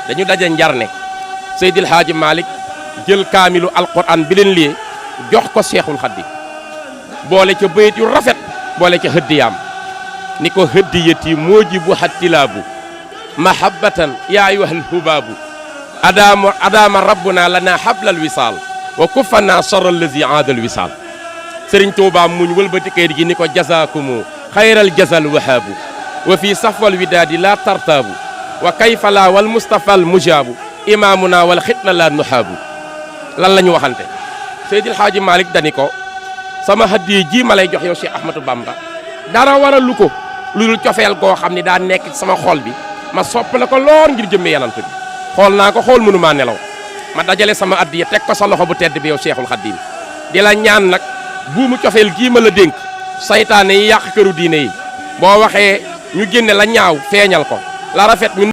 dañu daje njarne Seydil Hadji Malick jël kaamilu alquran bi leen lii jox ko Seexul Xaddim boole ca bayit yu rafet boole ca hëddiyaam ni ko hëddiyati moojibu hattilaabu mahabbatan yaa ayyuhal hubaabu adaama rabbuna lana hablal wisaal wa kuffana sarral lazi aadal wisaal Sëriñ Tuubaa muñ wëlbati kayit gi ni ko jazaakumu xayral jazal wahaabu wa fi safwal widaadi la tartaabu wa kayfa la wal mustafal mujaabu imaamuna wal xitla la nuhaabu lan la ñu waxante Seydil Hadji Malick dani ko sama hadiya ji ma lay jox yow Cheikh Ahmadou Bamba dara waralu ko lu dul cofeel goo xam ne daa nekk sama xol bi ma sopp la ko lool ngir jëmme yanant bi xool naa ko xool mënu maa nelaw ma dajale sama addiya teg ko sa loxo bu tedd bi yow Cheikhul Khadim di la ñaan nag buumu cofeel gii ma la dénk saytaane yi yàq këru diine yi boo waxee ñu génne la ñaaw feeñal ko la rafet ñu